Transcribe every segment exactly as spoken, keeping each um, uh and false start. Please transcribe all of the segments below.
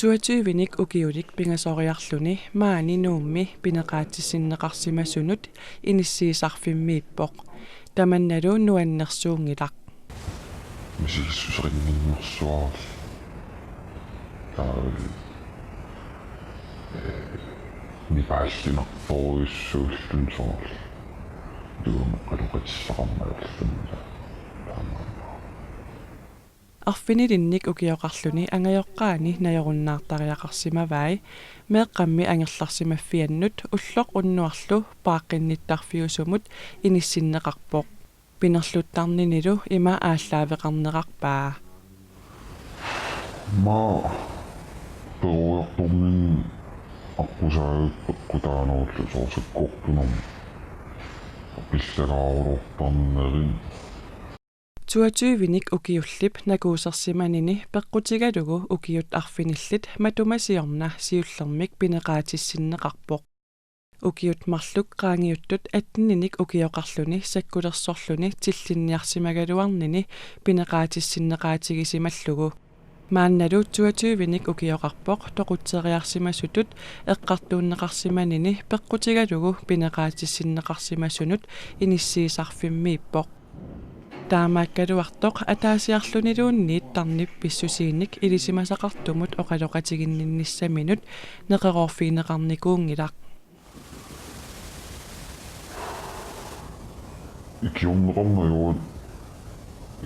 Toogtyvenik ukiulik pingasoriarluni maani Nuummi pineqaatissinneqarsimasunut inissiisarfimmiippoq. Tamannalu nuannersuunngilaq. Misigissuserinnginnersuarli. Taava, eh, nipaallinartorujussuulluni soorlu. Tuumoqqaluqatissaqarmalerluni. Taamaammat. Arfinilinnik ukioqarluni angajoqqaani najorunnaartariaqarsimavai, meeqqammi angerlarsimaffiannut ulloq unnuarlu paaqqinnittarfiusumut inissinneqarpoq. Pinerluttarninilu ima aallaaveqarnerarpaa. Maa peroriartorninni aqqusaagakku peqqutaanerullugu soorlu sakkortunermut pillagaarulortarneri. Toogtyvenik ukiullip nakuusersimanini peqqutigalugu ukiut arfinillit matuma siorna siullermik pineqaatissinneqarpoq. Ukiut marluk qaangiuttut atteninik ukioqarluni sakkulersorluni tillinniarsimagaluarnini pineqaatissinneqaatigisimallugu. Maannalu toogtyvenik ukioqarpoq toqutseriarsimasutut eqqartuunneqarsimanini peqqutigalugu pineqaatissinneqarsimasunut inissiisarfimmiippoq. Taamaakkaluartoq ataasiarluniluunniit tarnip pissusiinik ilisimasaqartumut oqaloqatiginninnissaminut neqeroorfigineqarnikuunngilaq. Ikiorneqarnagu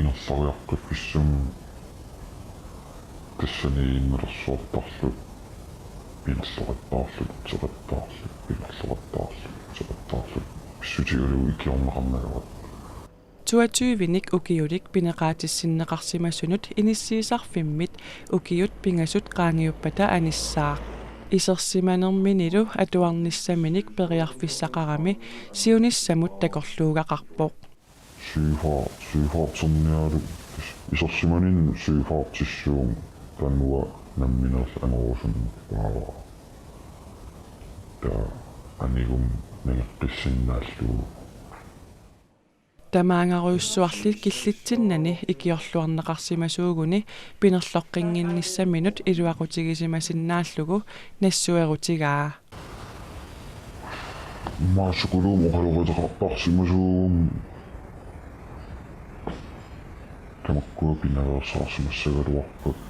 ingerlariaqqissummik tassaniiginnarsuartarlu, pinerloqattaarlu, teqattaarlu, pinerloqattaarlu, teqattaarlu, pissutigalugu ikiorneqarnagu. Toogtyvenik ukiulik pineqaatissinneqarsimasunut inissiisarfimmit ukiut pingasut qaangiuppata anissaaq. Isersimanerminilu atuarnissaminik periarfissaqarami siunissamut takorluugaqarpoq. Søfart, søfartssernialu isersimaninni søfartsissuunga taanna nammineerluni angorusunnerpaavara. Taava anigummi nangeqqissinnaallugu. Tamaangarujussuarli killitsinnani ikiorluarneqarsimasuuguni pinerloqqinnginnissaminut iluaqutigisimasinnaalluni nassuerutigaa. Maasukuluum oqaloqateqartarsimasuugummi tamakkua pinaveersaarsimassagaluarpakka.